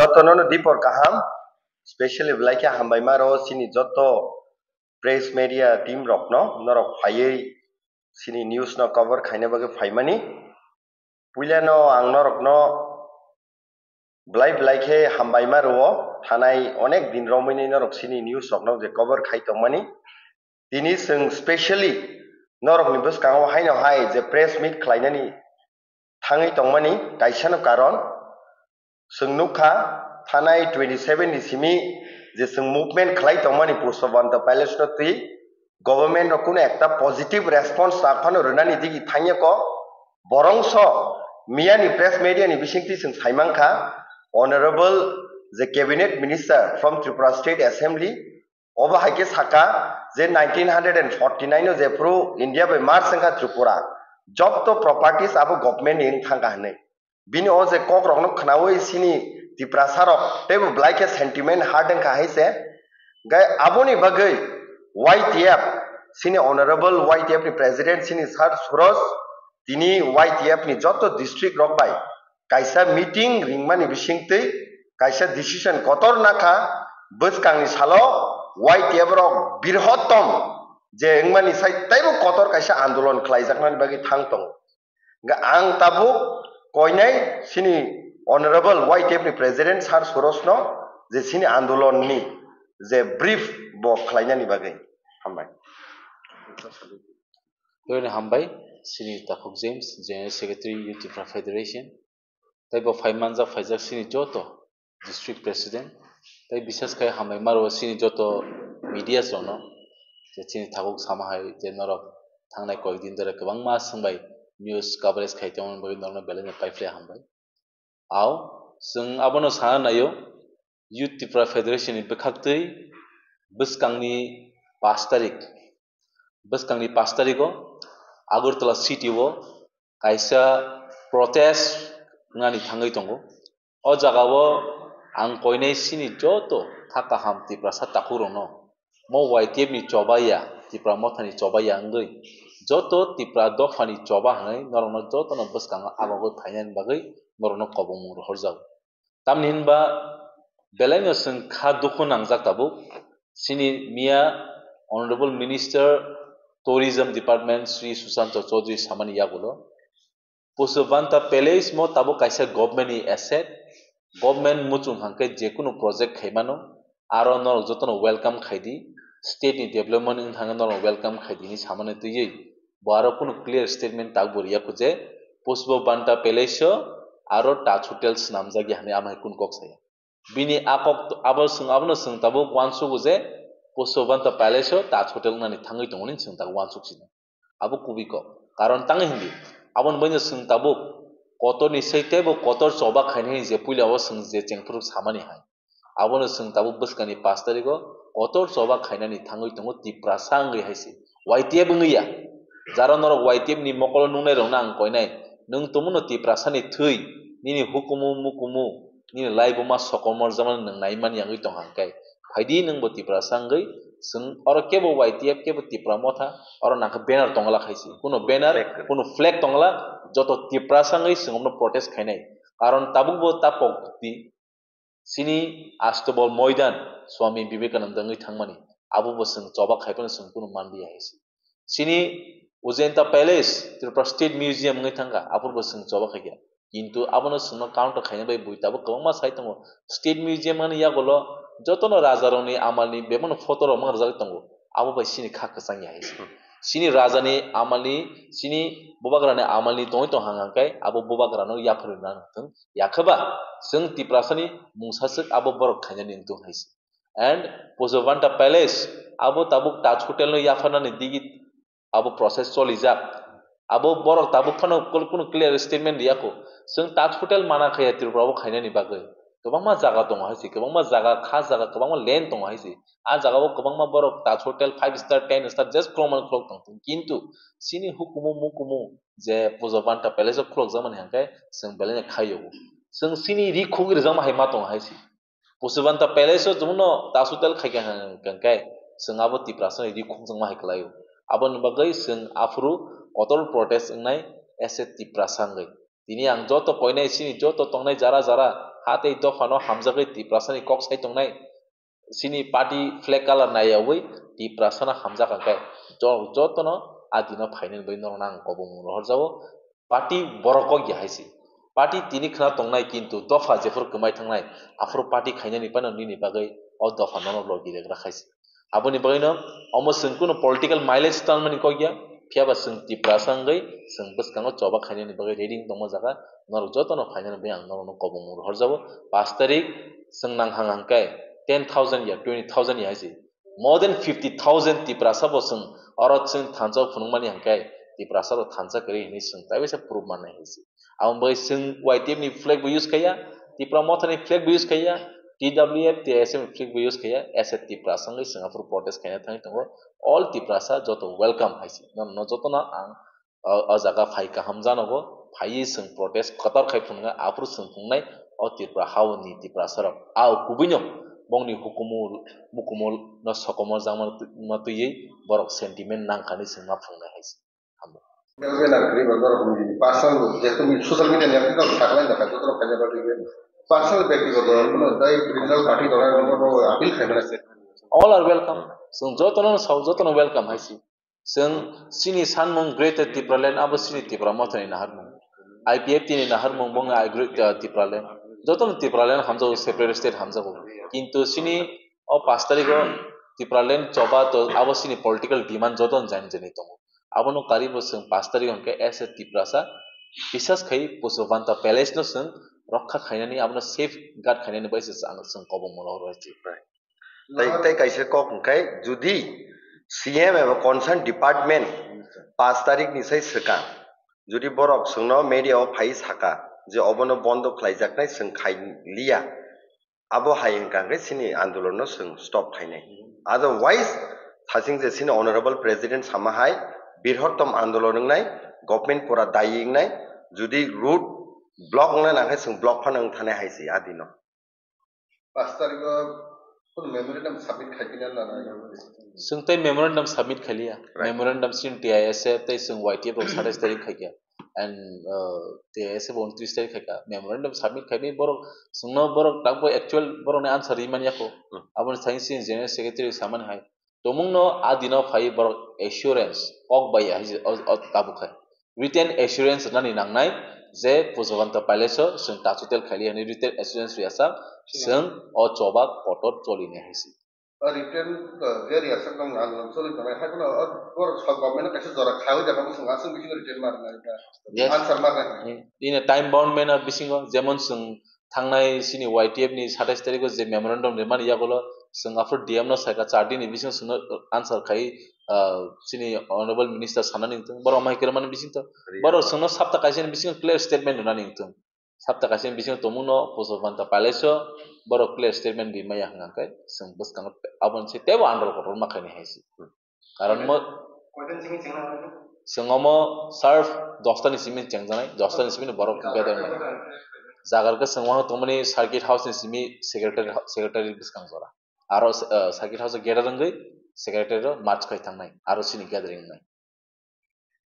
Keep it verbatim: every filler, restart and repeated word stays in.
Jotono no dipor kaham, specially belai khe hambai ma rwo chini joto press media team rokno, norok phaiwi chini news no cover khaina bagwi phaimani. Puilano ang norokno belai belai khe hambai ma rwo, thanai onek din romwi norok chini news rokno je cover khai tongmani. Tini chwng specially norokni bwskango haino hai je press meet khlainani thangwi tongmani kaisano karon. Chwng nukha, thanai twenty seven ni simi je chwng movement khlai tongmani Pushpabanta Palace no twi government no kuno ekta positive response ta phano rwnani digi thangya ko. Borongso miyani press media ni bisingtwi chwng saimankha, Honorable je Cabinet Minister from Tripura State Assembly, obo hai khe saka je nineteen hundred and forty nine o jephru India bai merge wngkha Tripura, jotto properties abo government ni wng thangkha hwnwi. Bini o je kok rokno khnaui chini Tiprasa rok teibo belai khe sentiment hurt wngkha hai se. Gai aboni bagwi Y T F, chini honorable Y T F ni president chini Sir Suroj, tini Y T F ni joto district rok bai kaisa meeting ringmani bisingtwi kaisa decision kotor nakha, bwskangni salo Y T F rok birhotom je wngmani sai teibo kotor kaisa andolon khlaijaknani bagwi thang tongo. Hingkhe ang tabuk koinai chini honorable Y T F ni president Sir Suroj no je chini andolon ni je brief bo khlainani bagwi. Hambai. Tei hambai, chini Takhuk James, General Secretary, Youth Tripura Federation. Tei bo phai manjak, phaijak chini joto district president. Tei bises khai hambai ma rwo chini joto media rokno. Je chini tabuk sama hai je norok thangnai koyek din dore kwbangma swngbai news coverage khai tongmani bagwi norokno belai no paiphlai hambai. Ao, chwng abono sana naio, Youth Tripura Federation ni bwkhaktwi bwskangni pash tarik, bwskangni pash tarigo Agartala city o kaisa protest wngnani thangwi tongo. O jagao ang koinai chini joto kha kaham Tiprasa takhukrokno mo Y T F ni chobaiya, Tipra Mothani chobaiya wngwi joto Tipra dophani choba hwnwi norokno jotono bwskango agogwi phainani bagwi norokno kobongmung rohorjago. Tamni hinba belaino chwng kha dukhu nangjak tabuk chini miya Honorable Minister Tourism Department Shri Sushanta Chaudhary samani yagulo. Pushpabanta Palace mo tabuk kaisa government ni asset, government muchung hangkhe jekunu project khaimano, aro norok jotono welcome khaidi, state ni development wng thangkhe norok welcome khaidi hinwi samani twiwi bo aro kunu clear statement tabukbo riya kho je Pushpabanta Palace o aro Taj Hotel swnamjakya hinwi amhai kunu kok saya. Bini a kok abo chwng, abono chwng tabuk uansugo je Pushpabanta Palace o Taj Hotel wngnani thangwi tongo hinwi chwng tabuk uansuk sino. Abo kubui kok. Karon tangwi hindi. Aboni bagwino chwng tabuk kotorni sei teibo kotor choba khainai hinwi je puila o chwng je chengphuru samani hai. Abono chwng tabuk bwskangni pash tarigo kotor choba khainani thangwi tongo Tiprasa wngwi hai se. Y T F wngwi ya. Jara norok Y T F ni mokolo nungnairokno ang koinai. Nwng tongmano Tiprasani thwi, nini hukumu mukumu, nini laibuma sokomorjakmani nwng naimani wngwi tong hangkhe. Phaidi nwngbo Tiprasa wngwi, chwng oro kebo Y T F kebo Tipra Motha, oro nangkhe banner tongla khaisi. Kuno banner, flag, kuno flag tongla, joto Tiprasa wngwi chwng omno protest khainai. Karon tabukbo ta pok di, chini Astobol Moidan Swami Vivekananda wngwi thangmani, abobo chwng choba khaiphano chwng kuno manliya hai se. Chini Ujayanta Palace, Tripura State Museum wngwi thangkha, aphurbo chwng choba khaikha. Kintu abono chwngno counter khaina bai bui tabuk kwbangma sai tongo. State Museum ani yagulo jotono rajarokni amalni bebakno photo rok mangrwjagwi tongo. Abo bai chini kha kwchang ya hai se. Hmm. Chini rajani amalni, chini bubagrani amalni tongwi tong hang hang khe abo bubagrano yapharwi rwna nang thung. Yakhe ba chwng Tiprasani mungsaswk abo borok khainani wng thung hai se. And Pushpabanta Palace abo tabuk Taj Hotel no yapharnani digi abo process cholijak. Abo borok tabuk phano kul-, kunu clear statement riyakho. Chwng Taj Hotel mana khaya Tripura o khainani bagwi. Kwbangma jaga tongo hai se, kwbangma jaga, kha jaga, kwbangma land tongo hai se. A jaga o kwbangma borok Taj Hotel five star, ten star just khulokmani khulok tong thung. Kintu chini hukumu mukumu je Pushpabanta Palace o khulokjakmani hangkhe chwng belai no khaio. Chwng chini ri khugwi rwjakma hai ma tongo hai se. Pushpabanta Palace o chwngno Taj Hotel khaikha hwnkhe chwng abo Tiprasani ri khukjakma hai kwlaio. Aboni bagwi chwng aphuru kotor protest wngnai as a Tiprasa wngwi. Tini ang joto koinai chini joto tongnai jara jara Ha tei dophano hamjagwi Tiprasani kok sai tongnai, chini party flag colour naiyawi Tiprasano hamjak hwnkhe jo-, jotono a dino phainani bagwi norokno ang kobong rohorjago. Party borok kok ya hai se. Party tini khna tongnai, kintu dopha jephuru kwmai thangnai, aphuru party khainani phano nini bagwi o dopha nono logi regra khai se. Aboni bagwino omo chwng kunu political mileage tanmani kok ya, phiya ba chwng Tiprasa wngwi chwng bwskango choba khainani bagwi ready wng tongma jaga, norok jotono phainani bagwi ang norokno kobong rohorjago. Pash tarik chwng nang hang hang khe ten thousand ya twenty thousand ya hai se. More than fifty thousand Tiprasa bo chwng oro chwng thansa o phunukmani hwnkhe Tiprasa rok thansa kwrwi hinwi chwng taibaisa proof mannai hai se. Aboni bagwi chwng Y T F ni flag bo use khaiya, Tipra Motha ni flag bo use khaiya, T W F, T S F ni flag bo use khaiya, as a Tiprasa wngwi chwng aphuru protest khaina thangwi tongo. All Tiprasa joto welcome hai se. No, no jotono ang o, o jaga phai kaham janogo, phaiwi chwng protest kwtal khai phunuknai, aphuru chwng phunuknai, o Tripura haoni Tiprasa rok. A o kubuino bongni hukumu, mukumu no sokomo jangma twi-, ma twiwi borok sentiment nangkha hinwi chwng ma phunuknai hai se. Hambai. Personal, jehetu social media ni ekta saklai jakha, joto rok khaina bagwi personal, byaktigoto, kono dai regional party rok appeal khaimani. All are welcome. Chwng jotono sao, jotono welcome hai se. Chwng chini sanmung Greater Tipraland abo chini Tipra Mothani naharmung. I P F T ni naharmung bongni I Greater Tipraland. Jotono Tipraland hamjago, separate state hamjago. Kintu chini o pash tarikh o Tipraland choba to abo chini political demand jotono jani jani tongo. Abono karibo chwng pash tarikh hwnkhe as a Tiprasa bisas khai Pushpabanta Palace no chwng rokha khainani, abono safeguard khainani bai se chwng, chwng kobong mano oro hai se. Tei, tei kaisa kok hwnkhe, judi C M eba concern department pash tarikh ni sai swkang, judi borok chwngno media o phai saka je obono bondo khlaijaknai, chwng khai liya, abo hai hwnkha hwnkhe chini andolon no chwng stop khainai. Otherwise, thasing je chini honorable president sama hai, birhottom andolon wngnai, government pura dayi wngnai, judi road block wngna nangkhe chwng block phano wng thanai hai se adino. Pash tarikh o kono memorandum submit khai pina na na? Chwng tei memorandum submit khai liya. Right. Memorandum chini T I S F tei chwng Y T F rok satais tarikh khai kha. And, uh, T I S F bo untris tarikh khai kha. Memorandum submit khai bai borok chwngno borok takbo actual borokni answer ri man ya kho. Hmm. Aboni thani chini general secretary samani hai. Tongmungno a dino phai borok assurance kok bai ya hai se o, o tabuk khai. Written assurance rwnani nangnai je Pushpabanta Palace o chwng tachutel khaili hwnwi written assurance rwya sak, chwng o choba kotor choli nai hai se. O written, uh, je rwya sak tong ang choli tongnai, hai phano o borok sok government no kaisa jora khawi jaga bwswng aswk bisingo written ma rwnai da. Yes. Answer ma rwnai. In a time bound manner bisingo, jemon chwng thangnai chini Y T F ni satais tarikh o je memorandum rimani yagulo chwng aphuru D M no saikha, char din ni bisingo chwngno answer khai, ah, chini honorable minister sanani wngthung, borok mai kwrwmani bisingtwi borok chwngno sapta kaisa ni bisingo clear statement rwnani wngthung. Sapta kaisa ni bisingo tongmungno Pushpabanta Palace o borok clear statement rimaya hwnkha khe chwng bwskango aboni se teibo andolon kotorma khainai hai se. Karon mo, chwng omo sharp dosta ni simi chengjanai, dosta ni simi borok gather nai. Jaga rwkhe chwng wngkha tongmani circuit house ni simi secretary, secretary bwskang jora. Aro, uh, circuit house o gather wngwi secretary rok march khai thangnai, aro chini gathering wngnai.